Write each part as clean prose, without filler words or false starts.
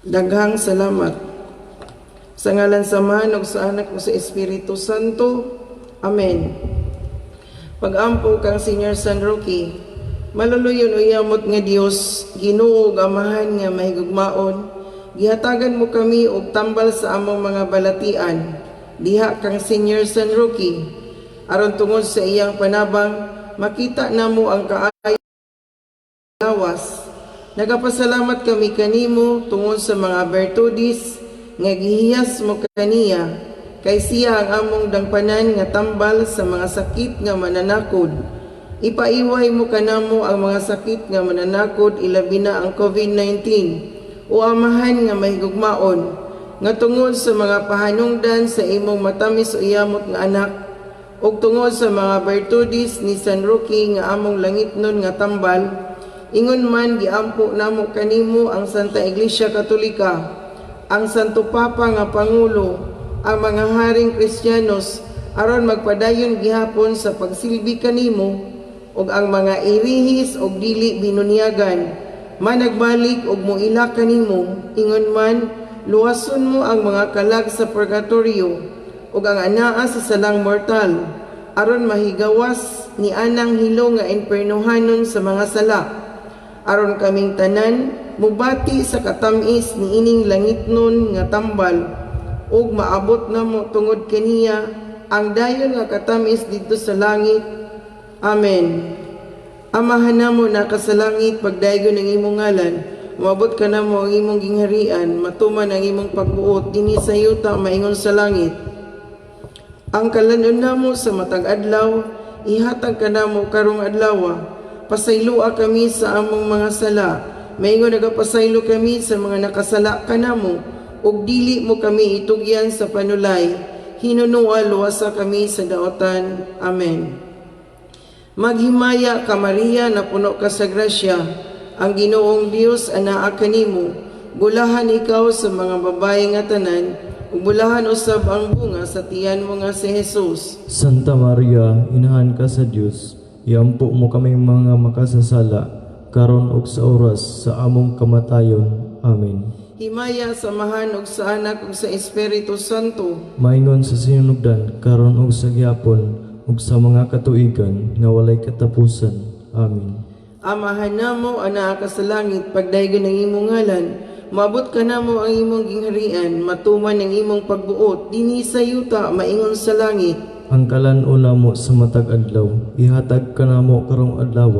Daghang salamat. Sa ngalan sa Amahan ug sa Anak ug sa Espiritu Santo. Amen. Pag-ampo kang Senior San Roque, maluluyon o yamot nga Dios, Ginoo ug Amahan nga mahigugmaon, gihatagan mo kami og tambal sa among mga balatian. Diha kang Senior San Roque, aron tungod sa iyang panabang, makita namo ang kaayo lawas. Nagapasalamat kami kanimo tungod sa mga bertudis nga gihiyas mo kaniya, kay siya ang among dangpanan nga tambal sa mga sakit nga mananakod. Ipaiway mo kanamo ang mga sakit nga mananakod, ilabi na ang COVID-19. O Amahan nga mahigugmaon, nga tungod sa mga pahanungdan sa imong matamis o yamot nga anak, ug tungod sa mga bertudis ni San Roque nga among langitnon nga tambal, ingon man giampo namo kanimo ang Santa Iglesia Katolika, ang Santo Papa nga Pangulo, ang mga haring Kristiyanos aron magpadayon gihapon sa pagsilbi kanimo, ug ang mga irihis ug dili binunyagan managbalik ug moila kanimo. Ingon man luwason mo ang mga kalag sa purgatorio ug ang anaa sa salang mortal aron mahigawas ni anang hilo nga impernohanon sa mga sala, aron kaming tanan mubati sa katamis ni ining langitnon nga tambal ug maabot namo tungod kaniya ang dayon nga katamis didto sa langit. Amen. Amahan namo na sa langit, pagdaygon ang imong ngalan. Moabot kanamo ang imong gingharian, matuman ang imong pagbuot dinhi sa yuta maingon sa langit. Ang kalanon namo sa matag adlaw, ihatag kanamo karong adlaw. Pasayloa kami sa among mga sala, maingon nagapasaylo kami sa mga nakasala kanamo, ug dili mo kami itugyan sa panulay. Hinunua luwasa kami sa daotan. Amen. Maghimaya ka, Maria, na puno ka sa grasya. Ang Ginoong Dios anaa kanimo. Bulahan ikaw sa mga babae nga tanan, ug bulahan usab ang bunga sa tiyan mo nga si Jesus. Santa Maria, Inahan ka sa Dios, iampo mo kaming mga makasasala, karon ug sa oras sa among kamatayon. Amen. Himaya sa Amahan ug sa Anak ug sa Espiritu Santo. Maingon sa sinugdan, karon ug sa gihapon, ug sa mga katuigan nga walay katapusan. Amen. Amahan namo, anaa ka sa langit, pagdaygon ang imong ngalan. Moabot kanamo ang imong gingharian, matuman ang imong pagbuot dinhi sa yuta maingon sa langit. Ang kalan-on namo sa matag adlaw, ihatag kanamo karong adlaw.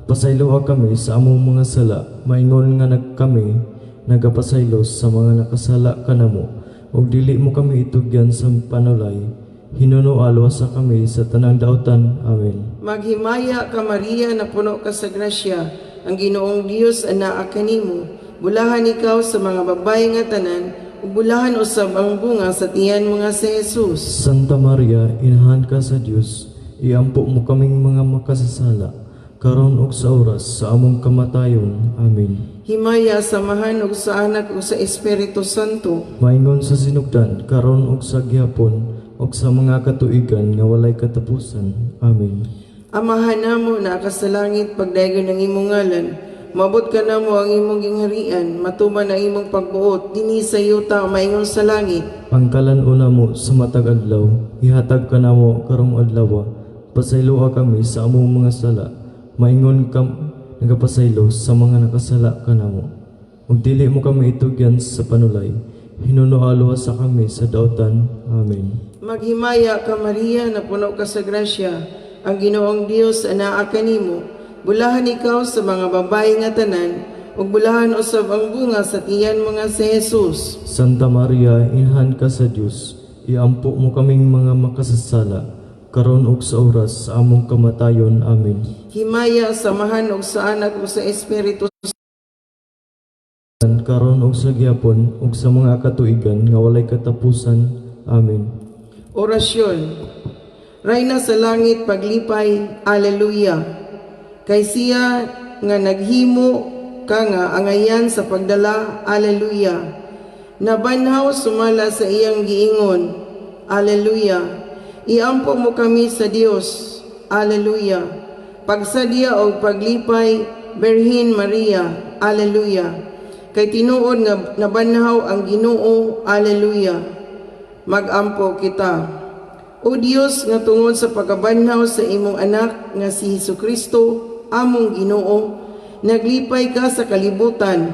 Pasayloa kami sa among mga sala, maingon nga kami nagapasaylo sa mga nakasala kanamo, ug dili mo kami itugyan sa panulay. Hinunua luwasa kami sa tanang dautan. Amen. Maghimaya ka, Maria, na puno ka sa grasya. Ang Ginoong Dios anaa kanimo. Bulahan ikaw sa mga babae nga tanan, ug bulahan usab ang bunga sa tiyan mo nga si Jesus. Santa Maria, Inahan ka sa Dios, iampo mo kaming mga makasasala, karon ug sa oras sa among kamatayon. Amen. Himaya sa Amahan ug sa Anak ug sa Espiritu Santo. Maingon sa sinugdan, karon ug sa gihapon, ug sa mga katuigan nga walay katapusan. Amen. Amahan namo na ka sa langit, pagdaygon ang imong ngalan. Moabot kanamo ang imong gingharian, matuman ang imong pagbuot dinhi sa yuta maingon sa langit. Ang kalan-on namo sa matag adlaw, ihatag kanamo karong adlaw. Pasayloa kami sa among mga sala, maingon kami nagapasaylo sa mga nakasala kanamo. Ug dili mo kami itugyan sa panulay. Hinunua luwasa kami sa dautan. Amen. Maghimaya ka, Maria, na puno ka sa grasya. Ang Ginoong Dios anaa kanimo. Bulahan ikaw sa mga babae nga tanan, ug bulahan usab ang bunga sa tiyan mo nga si Jesus. Santa Maria, Inahan ka sa Dios, iampo mo kaming mga makasasala, karon ug sa oras sa among kamatayon. Amen. Himaya sa Amahan ug sa Anak ug sa Espiritu Karon ug sa gihapon ug sa mga katuigan nga walay katapusan. Amen. Orasyon. Rayna sa langit paglipay, Alleluia. Kay siya nga naghimo ka nga angayan sa pagdala, Alleluia. Nabanhaw sumala sa iyang giingon, Alleluia. Iampo mo kami sa Dios, Alleluia. Pagsadya og paglipay, Birhen Maria, Alleluia. Kay tinuod nga nabanhaw ang Ginoo. Alleluia. Magampo kita. O Dios, nga tungod sa pagkabanhaw sa imong anak nga si Hesus Kristo, among Ginoo, naglipay ka sa kalibutan.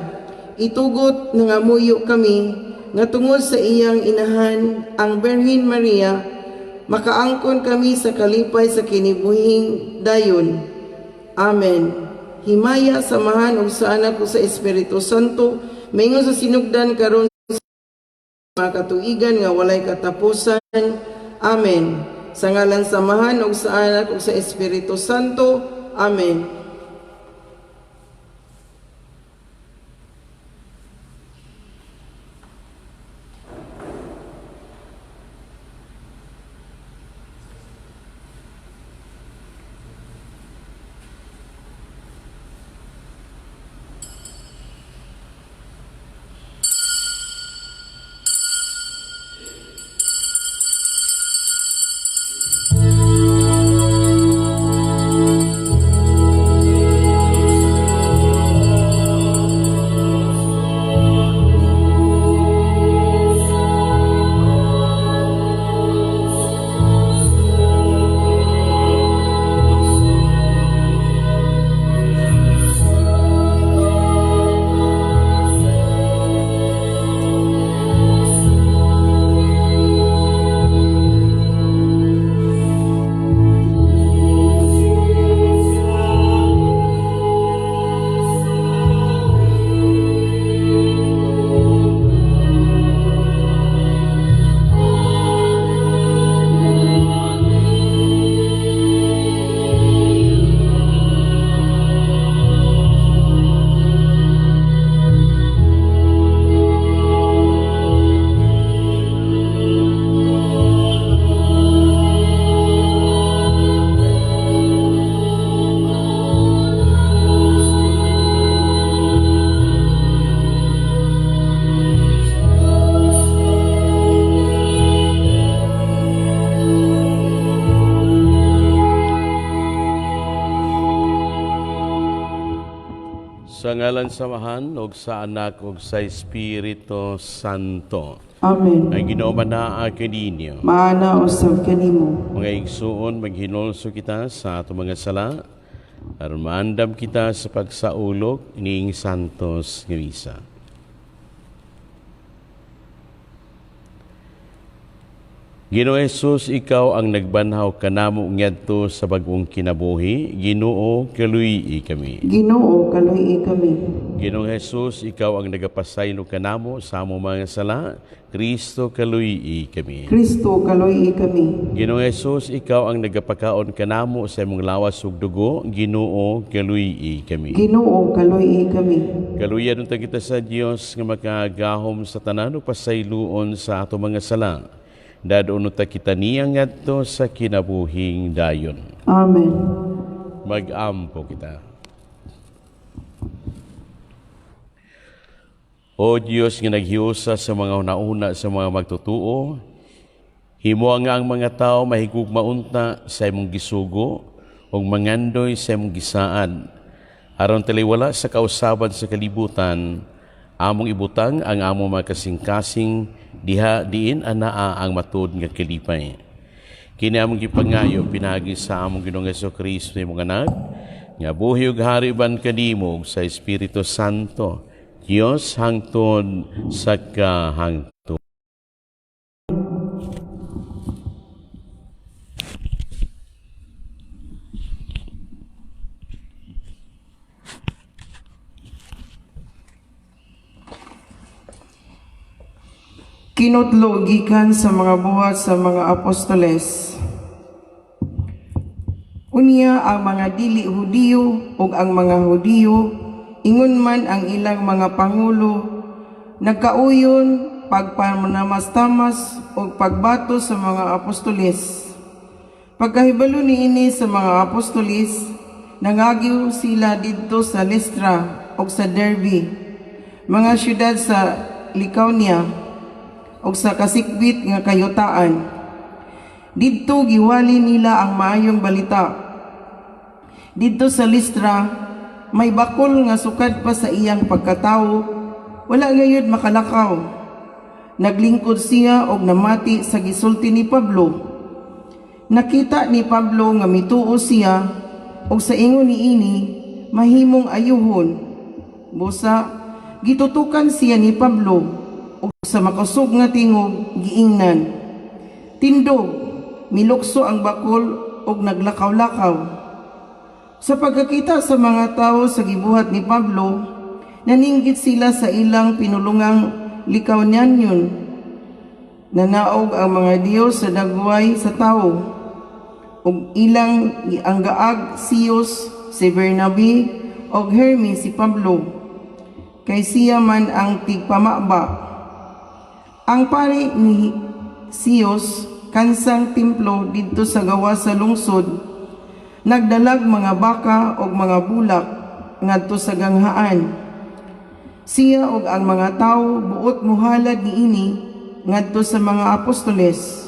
Itugot nangamuyo kami nga tungod sa iyang inahan, ang Birhen Maria, makaangkon kami sa kalipay sa kinibuhing dayon. Amen. Himaya sa Amahan ug sa Anak ug sa Espiritu Santo, maingon sa sinugdan, karon, mga katuigan nga walay katapusan. Amen. Sa ngalan sa Amahan ug sa Anak ug sa Espiritu Santo. Amen. Sa ngalan sa Amahan ug sa Anak ug sa Espiritu Santo. Amen. Ang Ginoo manaa kaninyo. Maana usab kanimo. Mga igsuon, maghinulso kita sa atong mga sala aron maandam kita sa pagsaulog niing santos nga misa. Ginoo Jesus, ikaw ang nagbanhaw kanamo ngadto sa bag-ong kinabuhi. Ginoo, kaluy-i kami. Ginoo, kaluy-i kami. Ginoong Jesus, ikaw ang nagapasaylo kanamo sa among mga sala. Kristo, kaluy-i kami. Kristo, kaluy-i kami. Ginoong Jesus, ikaw ang nagapakaon kanamo sa imong lawas ug dugo. Ginoo, kaluy-i kami. Ginoo, kaluy-i kami. Kaluyan unta kita sa Dios nga makagahom sa tanan ug pasayloon sa ato mga sala. Dadon unta kita niya ngadto sa kinabuhing dayon. Amen. Mag-ampo kita. O Dios nga naghiusa sa mga una-una sa mga magtutuo, himoa nga ang mga tao mahigugma unta sa imong gisugo ug mangandoy sa imong gisaad. Aron taliwala sa kausaban sa kalibutan, among ibutang ang among mga kasing-kasing diha diin anaa ang matuod nga kalipay. Kini among gipangayo pinaagi sa among Ginoong Kristo, imong Anak, nga buhi ug hari uban kanimo ug sa Espiritu Santo, Dios hangtod sa kahangturan. Kinutlo gikan sa mga buhat sa mga apostoles. Unya ang mga dili Hudiyo ug ang mga Hudiyo, ingon man ang ilang mga pangulo, nagkauyon pagpanamastamas ug pagbato sa mga apostoles. Pagkahibalo niini sa mga apostoles, nangagyo sila didto sa Listra ug sa Derbe, mga syudad sa Lycaonia ug sa kasikbit nga kayutaan. Didto giwali nila ang maayong balita. Didto sa Listra, may bakol nga sukad pa sa iyang pagkatawo. wala gayud makalakaw. Naglingkod siya og namati sa gisulti ni Pablo. Nakita ni Pablo nga mituo siya og sa ingon niini mahimong ayuhon. Busa gitutukan siya ni Pablo ug sa makusog nga tingog giingnan, "Tindog!" Milukso ang bakol ug naglakaw-lakaw. Sa pagkakita sa mga tao sa gibuhat ni Pablo, naninggit sila sa ilang pinulungang Likaonianyon. "Nanaog ang mga Dios sa dagway sa tao." Ug ilang gianggaag Zeus si Bernabe ug Hermes si Pablo, kay siya man ang tigpamaba. Ang pari ni Zeus kansang templo didto sa gawas sa lungsod nagdalag mga baka ug mga bulak ngadto sa ganghaan. Siya ug ang mga tawo buot muhalad niini ngadto sa mga apostoles.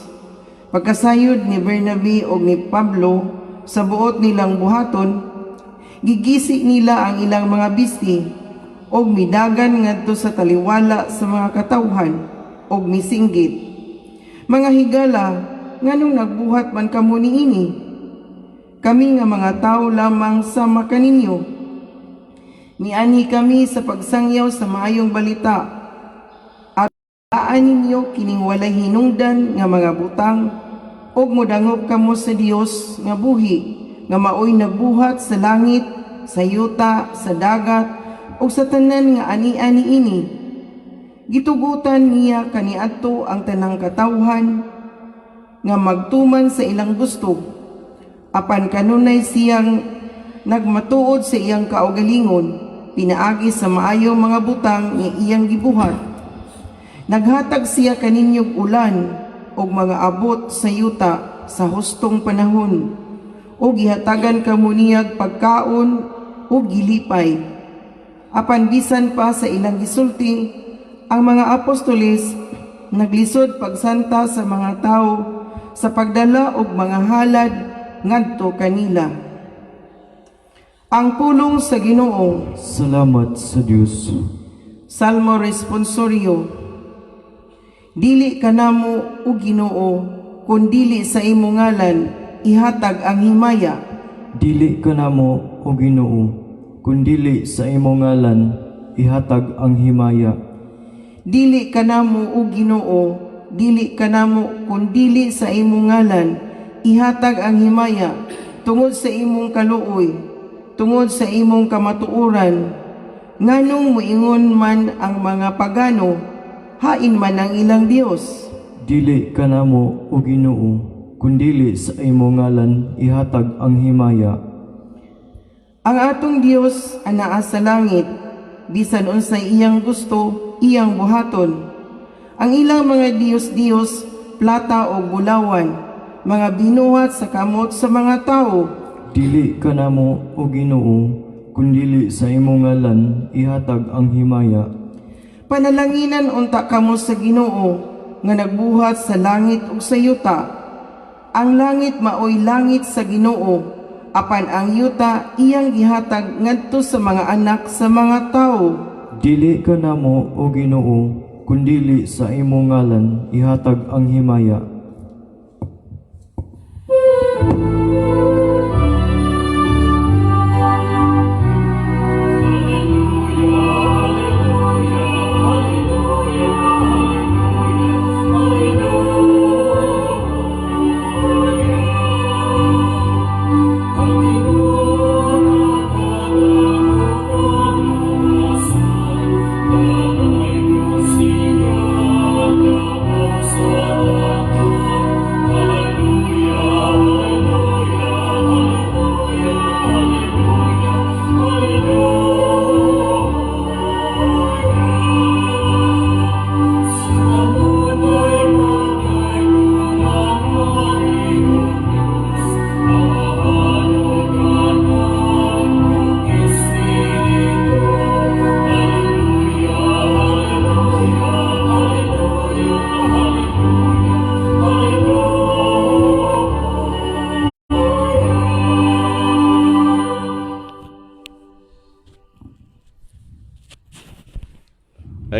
Pagkasayod ni Bernabe ug ni Pablo sa buot nilang buhaton, gigisi nila ang ilang mga bisti ug midagan ngadto sa taliwala sa mga katawhan ug misinggit, "Mga higala, nganong nagbuhat man kamo niini? Kami nga mga tao lamang sama kaninyo. Mianhi kami sa pagsangyaw sa maayong balita. Aron ninyo kining walay hinungdan nga mga butang ug modangop kamo sa Dios nga buhi nga maoy nagbuhat sa langit, sa yuta, sa dagat ug sa tanan nga ani-ani ini. Gitugutan niya kaniadto ang tanang katawhan nga magtuman sa ilang gusto. Apan kanunay siyang nagmatuod sa iyang kaugalingon pinaagi sa maayong mga butang nga iyang gibuhat. Naghatag siya kaninyog ulan ug mga abot sa yuta sa hustong panahon ug gihatagan kamo niyag pagkaon ug gilipay." Apan bisan pa sa ilang gisulti, ang mga apostoles naglisod pagsanta sa mga tawo sa pagdala og mga halad ngadto kanila. Ang pulong sa Ginoo. Salamat sa Dios. Salmo Responsorio. Dili kanamo, o Ginoo, kun dili sa imong ngalan ihatag ang himaya. Dili kanamo, o Ginoo, kundili sa imong ngalan ihatag ang himaya. Dili kanamo, o Ginoo, dili kanamo kun dili sa imong ngalan ihatag ang himaya tungod sa imong kaluoy, tungod sa imong kamatuoran. Nganong muingon man ang mga pagano, "Hain man ang ilang Dios?" Dili kanamo, o Ginoo, kundili sa imong ngalan ihatag ang himaya. Ang atong Dios anaa sa langit, bisan unsay iyang gusto, iyang buhaton. Ang ilang mga dios-dios, plata o bulawan, mga binuhat sa kamot sa mga tao. Dili kanamo, o Ginoo, kundili sa imong ngalan ihatag ang himaya. Panalanginan unta kamo sa Ginoo nga nagbuhat sa langit ug sa yuta. Ang langit maoy langit sa Ginoo, apan ang yuta iyang gihatag ngadto sa mga anak sa mga tawo. Dili kanamo, o Ginoo, kundili sa imong ngalan ihatag ang himaya.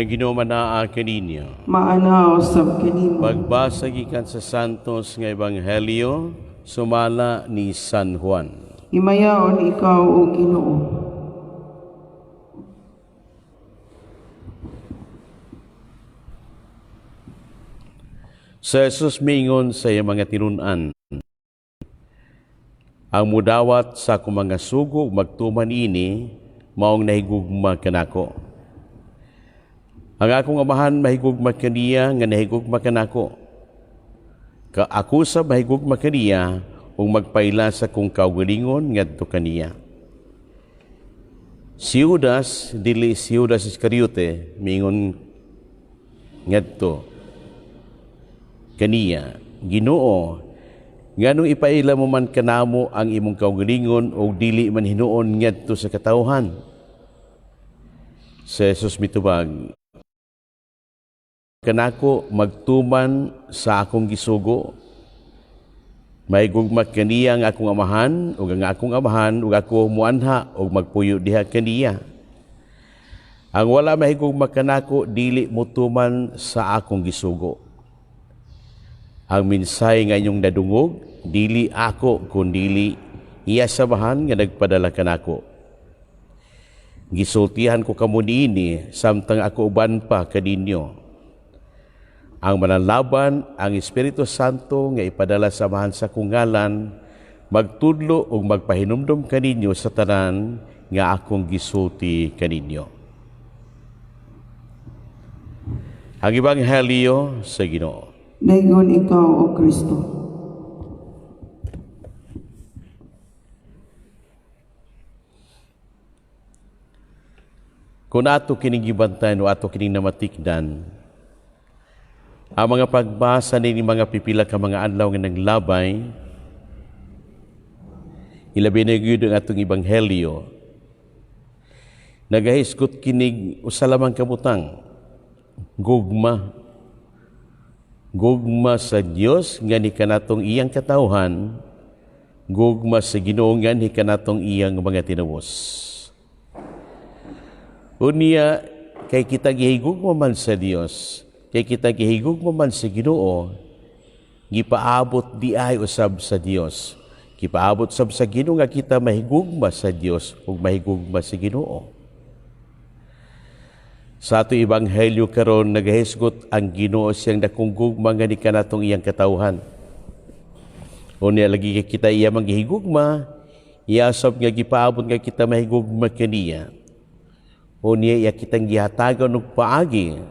Ang Ginoo manaa kaninyo. Maana usab kanimo. Pagbasa gikan sa Santos nga Ebanghelyo sumala ni San Juan. Himayaon ikaw, O Ginoo. Sa Jesus mingon sa iyang mga tinun-an, ang mudawat sa akong mga sugo magtuman ini, maong nahigugma kanako. Ang akong Amahan mahigugma kaniya nga nahigugma kanako. Ka ako sa mahigugma kaniya ug magpaila sa akong kaugalingon ngadto kaniya. Si Judas, dili si Judas Iscariote, mingon ngadto kaniya, Ginoo, nganong ipaila mo man kanamo ang imong kaugalingon og dili man hinuon ngadto sa katawhan? Si Jesus mitubag, kanako magtuman sa akong gisugo, mahigugma kaniya ang akong Amahan ug ang akong Amahan ug ako muanha ug magpuyo diha kaniya. Ang wala mahigugma kanako dili motuman sa akong gisugo. Ang mensahe nga inyong nadungog dili ako kundili iya sa Amahan nga nagpadala kanako. Gisultihan ko kamo niini samtang ako uban pa kaninyo. Ang mananlaban, ang Espiritu Santo nga ipadala sa Amahan sa akong ngalan, magtudlo ug magpahinumdom kaninyo sa tanan nga akong gisulti kaninyo. Ang Ebanghelyo sa Ginoo. Daygon ikaw, O Kristo. Kung ato kining gibantayan o ato kining namatikdan, ang mga pagbasa nini mga pipila ka mga adlaw nga naglabay, ilabi na gyud ang atong ebanghelyo, nagahisgot kinig usa lamang ka butang, gugma. Gugma sa Dios nga ni kanatong iyang katawhan, gugma sa Ginoo nga ni kanatong iyang mga tinubos. Unya, kay kita gihigugma man sa Dios, kay kita gihigugma man sa Ginoo, gipaabot di ay usab sa Dios. Gipaabot sab sa Ginoo nga kita mahigugma sa Dios ug mahigugma sa Ginoo. Sa ato ebanghelyo karon nagahisgot ang Ginoo siyang dakong gugma nga ni kanatong iyang katawhan. Unya lagi kay kita iya manggihigugma, iya sab nga gipaabot nga kita mahigugma kaniya. Unya iya kitang gihatagan og paagi.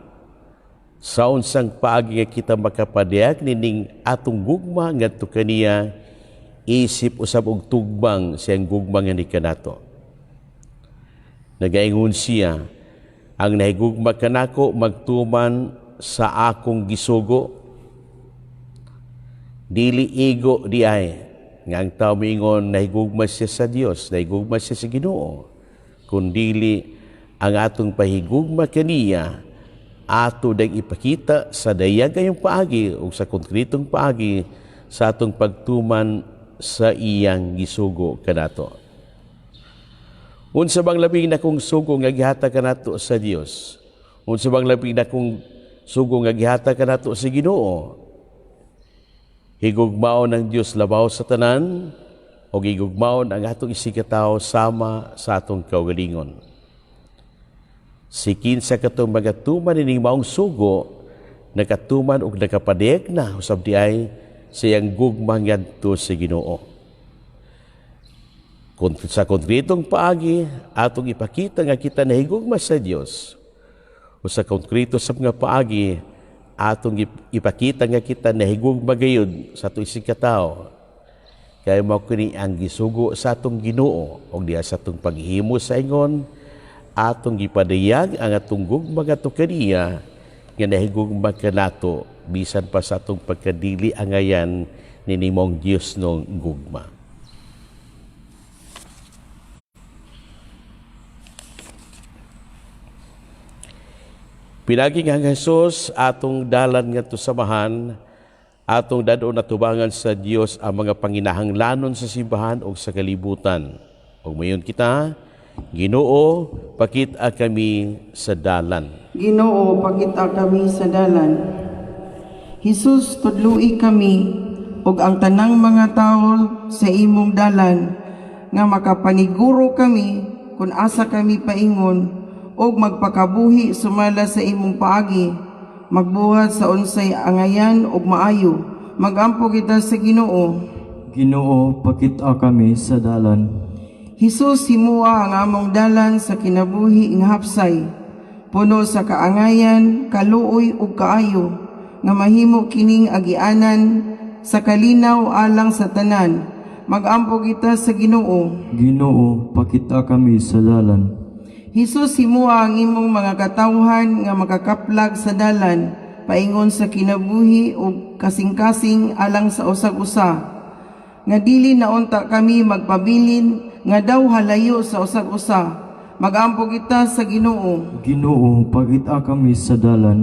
Sa unsang paagi nga kita makapadayag nining atong gugma ngadto kaniya, isip usab og tugbang siyang gugma nga ni kanato. Nagaingon siya, ang nahigugma kanako magtuman sa akong gisugo. Dili igo di ay nga ang tao miingon nahigugma siya sa Dios, nahigugma siya sa Ginoo, kundili ang atong pahigugma kaniya ato dang ipakita sa dayag kayong paagi o sa konkretong paagi sa atong pagtuman sa iyang gisugo kanato. Unsa bang labing nakong sugo nga gihatag kanato sa Dios? Unsa bang labing nakong sugo nga gihatag kanato sa Ginoo? Higugmaon ang Dios labaw sa tanan o higugmaon ang atong isigkatawo sama sa atong kaugalingon. Si kinsa katong magatuman ining maong sugo, nakatuman og nakapadayag na usab di ay sa iyang gugma ngadto sa Ginoo. Kung sa konkretong paagi, atong ipakita nga kita nahigugma sa Dios. O sa konkreto sa mga paagi, atong ipakita nga kita nahigugma gayud sa atong isigkatawo. Kaya mao kini ang gisugo sa atong Ginoo og diha sa atong paghimo sa ingon, atong gipadayag ang atong gugma ngadto kaniya nga nahigugma kanato bisan pa sa atong pagkadili angayan ninimong Dios nung gugma. Pinagi nga ang Jesus atong dalan ngadto sa Amahan, atong dadon atubangan sa Dios ang mga panginahanglanon sa simbahan o sa kalibutan. Ug mayon kita, Ginoo, pakita kami sa dalan. Ginoo, pakita kami sa dalan. Hesus, tudloi kami ug ang tanang mga tawo sa imong dalan nga makapaniguro kami kung asa kami paingon ug magpakabuhi sumala sa imong paagi, magbuhat sa unsay angayan ug maayo. Magampo kita sa Ginoo. Ginoo, pakita kami sa dalan. Hesus, himua ang among dalan sa kinabuhi nga hapsay, puno sa kaangayan, kaluoy ug kaayo, nga mahimo kining agianan sa kalinaw alang sa tanan. Magampo kita sa Ginoo. Ginoo, pakita kami sa dalan. Hesus, himua ang imong mga katawhan nga makakaplag sa dalan paingon sa kinabuhi ug kasing-kasing alang sa usag-usa, nga dili na unta kami magpabilin nga daw halayo sa usag-usa. Magampo kita sa Ginoo. Ginoo, pakita kami sa dalan.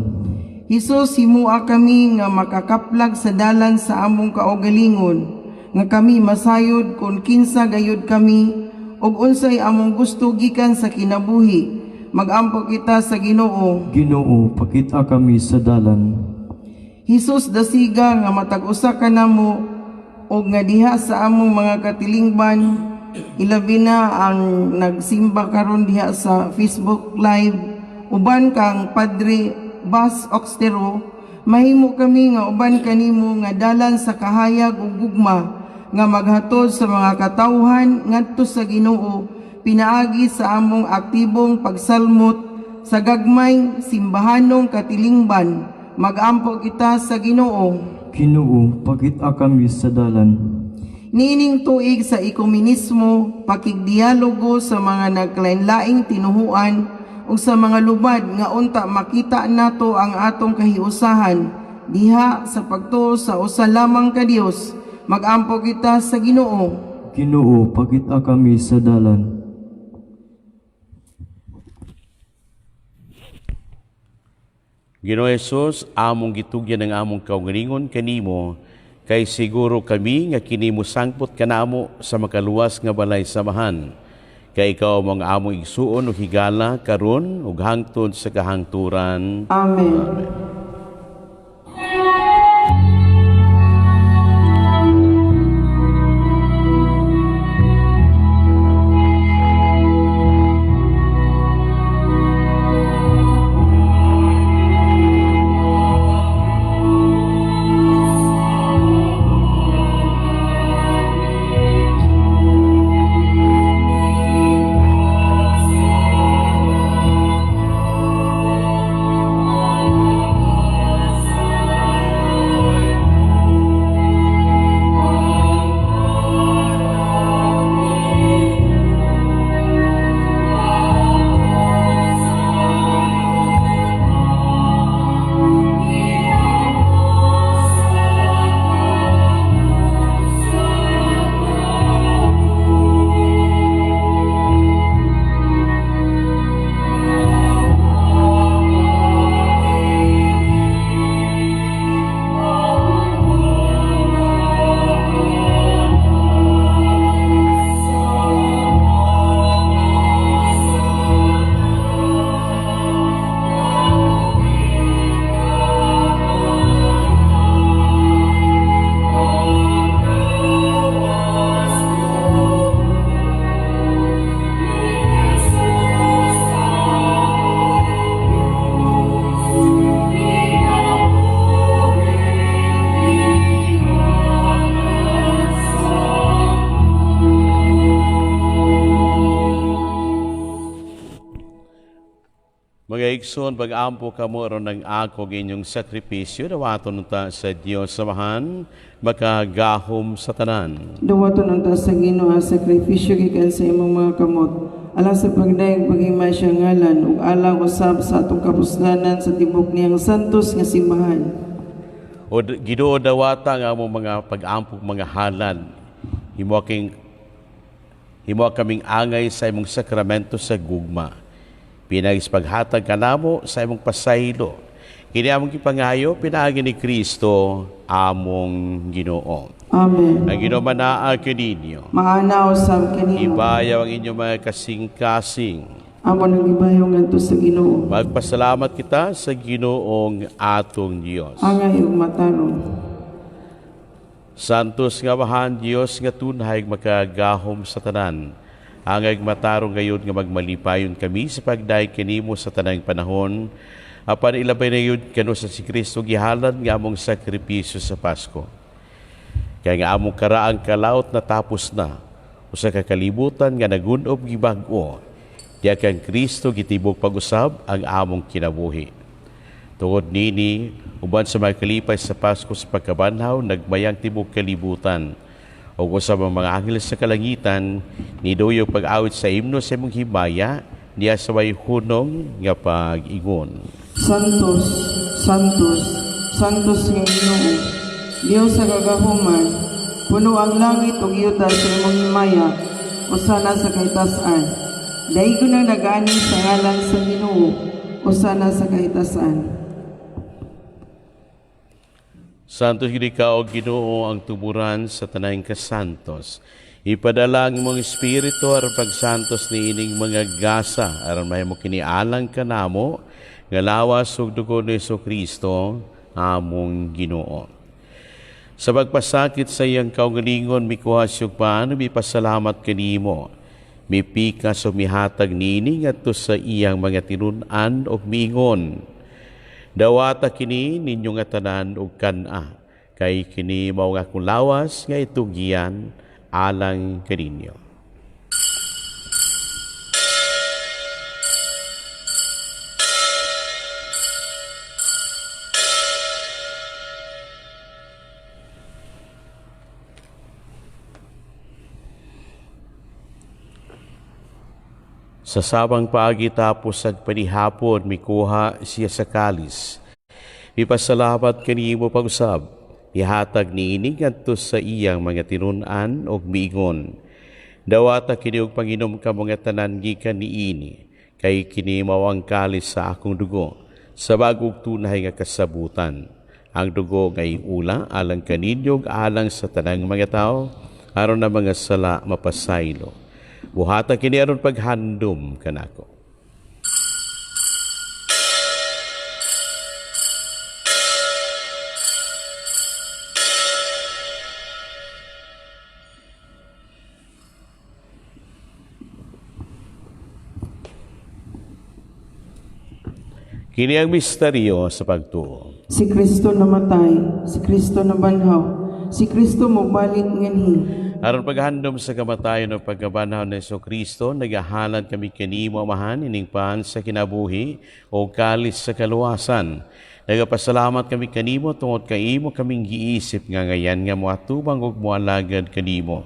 Hesus, himua kami nga makakaplag sa dalan sa among kaugalingon, nga kami masayod kung kinsa gayud kami ug unsay among gusto gikan sa kinabuhi. Magampo kita sa Ginoo. Ginoo, pakita kami sa dalan. Hesus, dasiga nga matag usa kanamo ug nga diha sa among mga katilingban, ilabi na ang nagsimba karon diha sa Facebook Live uban kang Padre Bas Oxtero, mahimo kami nga uban kanimo nga dalan sa kahayag ug gugma nga maghatod sa mga katawhan ngadto sa Ginoo pinaagi sa among aktibong pagsalmot sa gagmay simbahanong katilingban. Magampo kita sa Ginoo. Ginoo, pakita kami sa dalan. Niining tuig sa ekumenismo, pakigdialogo sa mga naglain-laing tinuhuan ug sa mga lubad nga unta makita nato ang atong kahiusahan diha sa pagtuo sa usa lamang ka Dios. Magampo kita sa Ginoo. Ginoo, pakita kami sa dalan. Ginoo Jesus, among gitugyan ang among kaugalingon kanimo, kay siguro kami nga kini mosangpot kanamo sa makaluwas nga balay samahan. Kay ikaw ang among igsuon ug higala karon ug hangtod sa kahangturan. Amen. Mga igsoon, pag-ampo kamo aron ng ako inyong sakripisyo, dawaton unta sa Dios Amahan, makagahom sa tanan. Dawaton unta sa Ginoo ang sakripisyo gikan sa imong mga kamot, alang sa pagdayeg paghimaya sa iyang ngalan ug alang usab sa atong kapuslanan sa tibok niyang santos nga simbahan. O Ginoo, dawata ang among mga pag-ampong mga halad. Himo kaming angay sa imong sakramento sa gugma. Pinaagi sa paghatag kanamo sa imong pasaylo. Kini among gipangayo pinaagi ni Kristo among Ginoo. Amen. Ang Ginoo manaa kaninyo. Maana usab kanimo. Ibayaw ang inyong mga kasing-kasing. Amo nang ibayaw ngadto sa Ginoo. Magpasalamat kita sa Ginoong atong Dios. Angay ug matarong. Santos nga Amahan, Dios nga tunhay makagahom sa tanan. Angay matarong gayud nga magmalipayon kami sa pagdayeg kanimo sa tanang panahon. Apan ilabay na yun kano sa si Kristo gihalad nga among sakripisyo sa Pasko. Kaya nga among karaang kalaot natapos na, usa ka kalibutan nga nagunob gibag-o, diya kang Kristo gitibok pag-usab ang among kinabuhi. Tungod nini, uban sa mga kalipay sa Pasko sa pagkabanhaw, nagmayang tibok kalibutan. Ug usab ang mga anghel sa kalangitan, niduyog pag-awit sa imno sa imong himaya, niya sa way hunong nga pag-ingon. Santos, Santos, Santos nga Ginoo. Dios sa kagahuman, puno ang langit ug yuta sa imong himaya, usana sa kahitasan. Daigon ang nagaani sa ngalan sa Ginoo, usana sa kahitasan. Santos gid ka o Ginoo ang tuburan sa tanang kasantos. Ipadala ang imong espiritu aron pagsantos niining mga gasa aron mahimo kini alang kanamo nga lawas ug dugo ni Kristo among Ginoo. Sa pagpasakit sa iyang kaugalingon mikuha siya og paano mipasalamat kanimo. Mipikas o mihatag niini ngadto sa iyang mga tinun-an og miingon. Dawata kini ninyo nga tanan og kan-a, kay kini mao nga akong lawas nga itugyan alang kaninyo. Sa sabang paagi tapos sa panihapon, mikuha siya sa kalis. Mipasalamat kanimo pag-usab, mihatag niini ngadto sa iyang mga tinun-an og miingon. Dawata kini og panginom kamo nga tanan gikan niini, kay kini mao ang kalis sa akong dugo, sa bag-ong tunay nga kasabutan. Ang dugo nga iula alang kaninyo ug alang sa tanang mga tawo, aron ang mga sala mapasaylo. Buhata kini aron paghandom kanako. Kini ang misteryo sa pagtuo. Si Kristo namatay, si Kristo nabanhaw, si Kristo mobalik nganhi. Aron paghandom sa kamatayon o pagkabanhaw ni Kristo, nagahalad kami kanimo Amahan ining pan sa kinabuhi o kalis sa kaluwasan. Nagapasalamat kami kanimo tungod kay imo kaming giisip nga ngayan nga moatubang ug moalagad kanimo.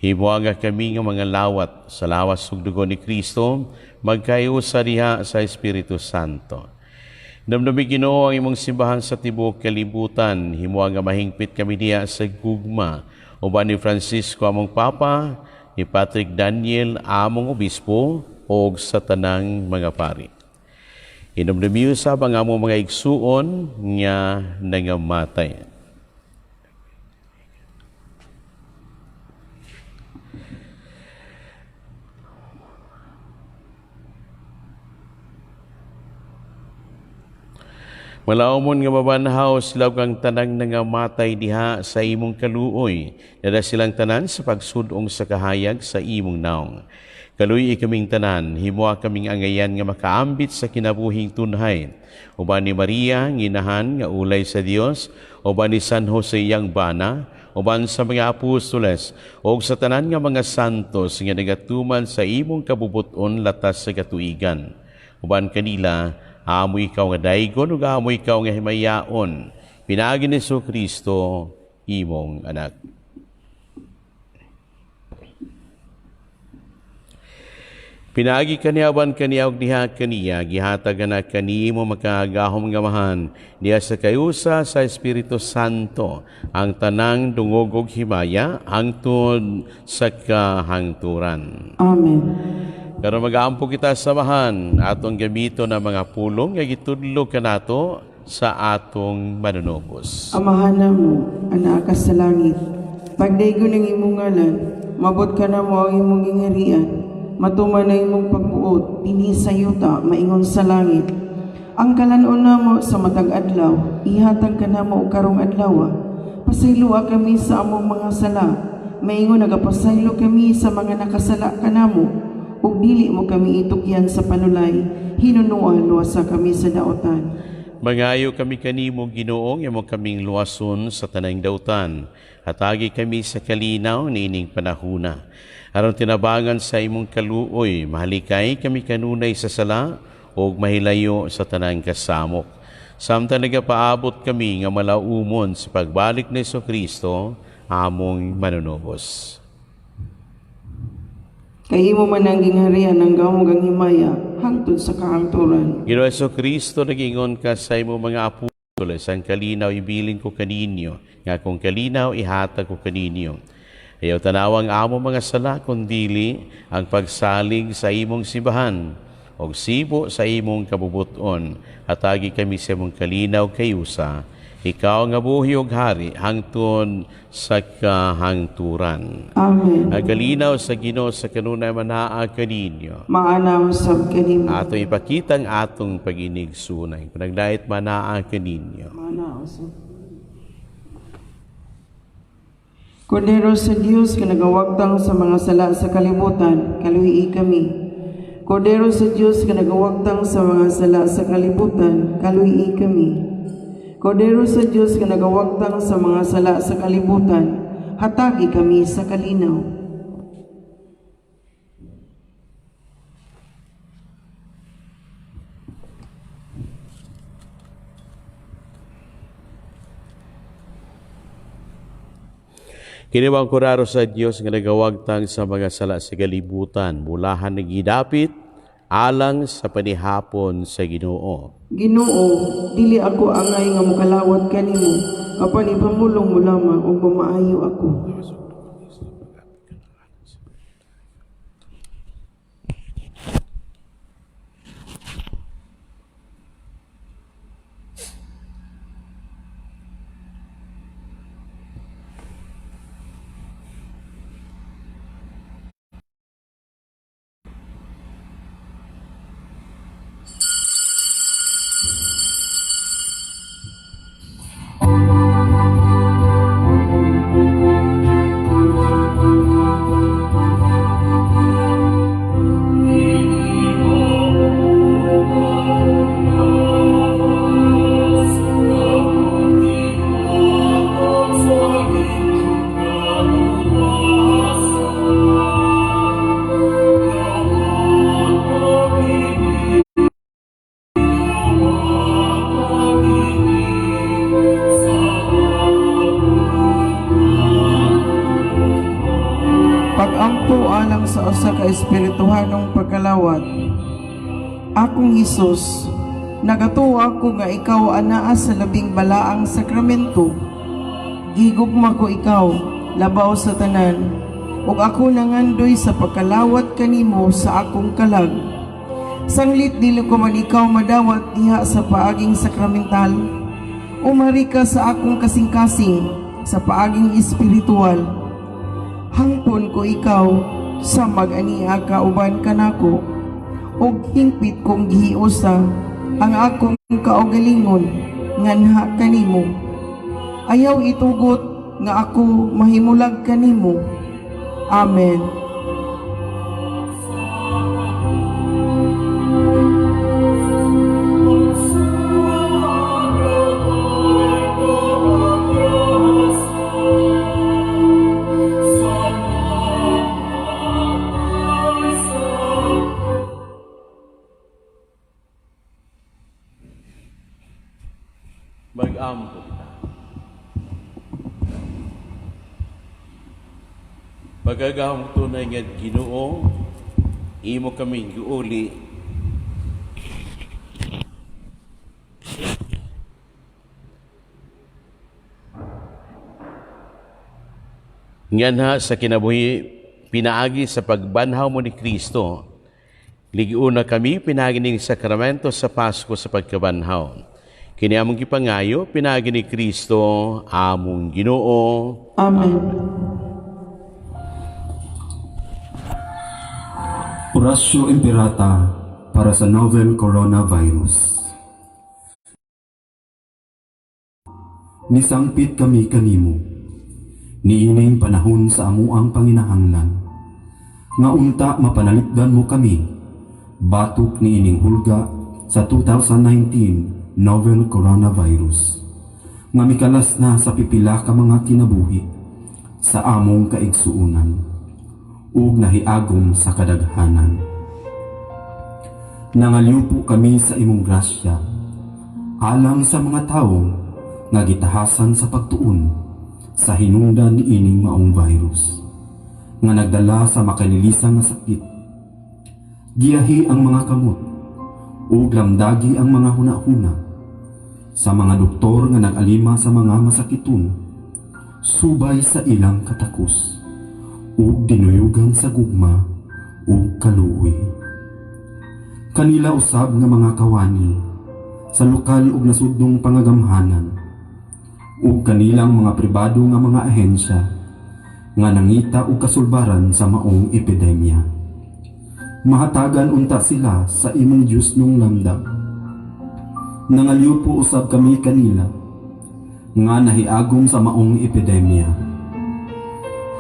Himuaga kami nga mga lawat sa lawas ug dugo ni Kristo, magkayusa diha sa Espiritu Santo. Namnami Ginoo ang imong simbahan sa tibuok kalibutan, himuha nga mahingpit kami diha sa gugma. Uban ni Francisco among Papa, ni Patrick Daniel among Obispo, ug sa tanang mga pari. Hinumdumi usab ang among mga igsuon nga nangamatay. Malaumon nga mabanhaw sila ug ang tanang nangamatay diha sa imong kaluoy. Dada silang tanan sa pagsudong sa kahayag sa imong naong. Kaluy kaming tanan, himoa kaming angayan nga makaambit sa kinabuhing tunhay. Uban ni Maria, nginahan nga ulay sa Dios, uban ni San Jose iyang bana, uban sa mga apostoles, ug sa tanan nga mga santos nga nagatuman sa imong kabubuton latas sa katuigan. Uban kanila, amo ikaw nga daygon ug amo ikaw nga himayaon. Pinaagi ni Kristo imong anak. Pinaagi kaniya uban kaniya ug diha kaniya, gihatag na kanimo makagahom nga Amahan, diha sa kayusa sa Espiritu Santo, ang tanang dungog ug himaya hangtod sa kahangturan. Amen. Karon mag-aampo kita sa Amahan, atong gamiton ang mga pulong nga gitudlo kanato sa atong manunubos. Amahan namo, anaa ka sa langit. Pagdaygon ang imong ngalan, mabot kanamo ang imong gingharian. Matuman ang imong pagbuot dinhi sa yuta maingon sa langit. Ang kalanon namo sa matag adlaw, ihatag kanamo og karong adlaw. Pasayloa kami sa among mga sala, maingon nagapasaylo kami sa mga nakasala kanamo. Ug dili mo kami itugyan sa panulay, hinunoa luwasa kami sa daotan. Mangayo kami kanimo, Ginoo, imo kaming luwason sa tanang dautan. Hatagi kami sa kalinaw niining panahuna. Aron tinabangan sa imong kaluoy, mahalikay kami kanunay sa sala ug mahilayo sa tanang kasamok. Samtang nagapaabot kami nga malaumon sa pagbalik ni Kristo, among manunubos. Kay imo man ang gingharian ang gahom ug ang himaya hangtod sa kahangturan. Ginoo Kristo, nagingon ka sa imong mga apostoles, ang kalinaw ibilin ko kaninyo, nga akong kalinaw ihatag ko kaninyo. Ayaw tanawang amo mga sala, kundili ang pagsalig sa imong simbahan, og sibo sa imong kabubuton, hatagi kami sa imong kalinaw kayusa, ikaw nga buhi ug hari hangtod sa kahangturan. Amen. Ang kalinaw sa Ginoo sa kanunay manaa kaninyo. Maana usab kanimo. Atong ipakita ang atong pag-inigsunay. Panaglait manaa kaninyo. Maana usab. Kordero sa Dios nga nagawagtang sa mga sala sa kalibutan, kaluhi kami. Kordero sa Dios nga nagawagtang sa mga sala sa kalibutan, kaluhi kami. Kordero sa Dios nga nagawagtang sa mga sala sa kalibutan, hatagi kami sa kalinaw. Kini ang kordero sa Dios nga nagawagtang sa mga sala sa kalibutan, bulahan nga gidapit alang sa panihapon sa Ginoo. Ginoo, dili ako angay nga mokalawat kanimo, apan ipamulong mo lamang ug mamaayo ako. Pag-ampo alang sa usa ka espirituhanong pagkalawat. Akong Hesus, nagatuo ako nga ikaw anaa sa labing balaang sakramento. Gigugma ko ikaw, labaw sa tanan, ug ako nangandoy sa pagkalawat kanimo sa akong kalag. Sanglit dili ko man ikaw madawat diha sa paaging sakramental, umari ka sa akong kasing-kasing sa paaging espiritual. Hangpon ko ikaw sa mag-ania ka uban kanako, ug hingpit kong gihiusa ang akong kaugalingon nganha kanimo. Ayaw itugot nga ako mahimulag kanimo. Amen. Mag-ampo kita. Pagagahom tunay nga Ginoo, imo kaming giuli nganha sa kinabuhi pinaagi sa pagbanhaw mo ni Kristo. Ligiuna kami pinaagi ning sakramento sa Pasko sa pagkabanhaw. Kini among gipangayo pinaagi ni Kristo among Ginoo. Amen. Oratio Imperata para sa novel coronavirus. Nisangpit kami kanimo, niining panahon sa amuang panginahanglan, nga unta mapanalipdan mo kami, batok niining hulga sa 2019 novel coronavirus, nga mikalas na sa pipila ka mga kinabuhi sa among kaigsuunan, ug nahiagom sa kadaghanan. Nangalyupo kami sa imong grasya, alang sa mga tawo nga gitahasan sa pagtuon sa hinungdan niining maong virus, nga nagdala sa makalilisang nga sakit. Giyahi ang mga kamot, ug lamdagi ang mga hunahuna sa mga doktor nga nag-alima sa mga masakiton, subay sa ilang katakos, ug dinuyugan sa gugma ug kaluoy. Kanila usab nga mga kawani sa lokal ug nasudnong pangagamhanan, ug kanilang mga pribado nga mga ahensya nga nangita og kasulbaran sa maong epidemya. Mahatagan unta sila sa imong Diyosnong lamdam. Nangalyupo usab kami kanila nga nahiagom sa maong epidemya.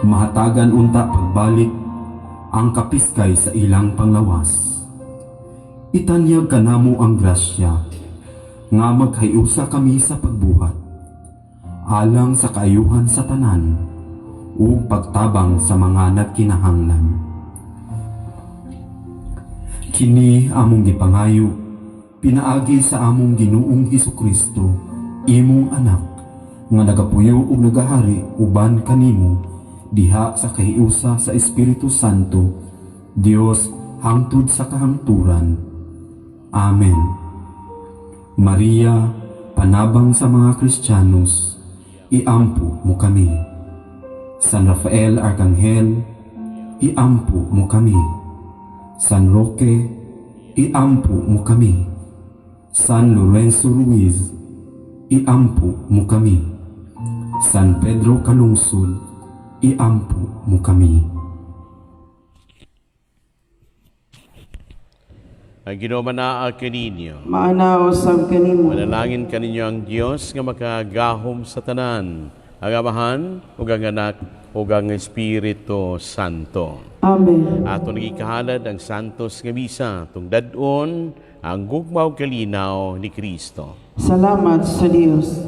Mahatagan unta pagbalik ang kapiskay sa ilang panglawas. Itanyag kanamo ang grasya nga maghiusa kami sa pagbuhat alang sa kaayuhan sa tanan ug pagtabang sa mga nagkinahanglan. Kini among gipangayo pinaagi sa among Ginoong Hesukristo, imong anak, nga nagapuyo ug nagahari uban kanimo diha sa kahiusa sa Espiritu Santo, Dios hangtod sa kahangturan. Amen. Maria, panabang sa mga Kristiyanos, iampo mo kami. San Rafael Arkanghel, iampo mo kami. San Roque, iampo mo kami. San Lorenzo Ruiz, iampo mo kami. San Pedro Calungsod, iampo mo kami. Ang Ginoo manaa kaninyo. Maana usab kanimo. Manalangin kaninyo ang Dios nga makagahom sa tanan, ang Amahan ug ang Anak ug ang Espiritu Santo. Amen. Ato nagikahalad ang santos nga misa tungdad-on ang gugma ug kalinaw ni Kristo. Salamat sa Dios.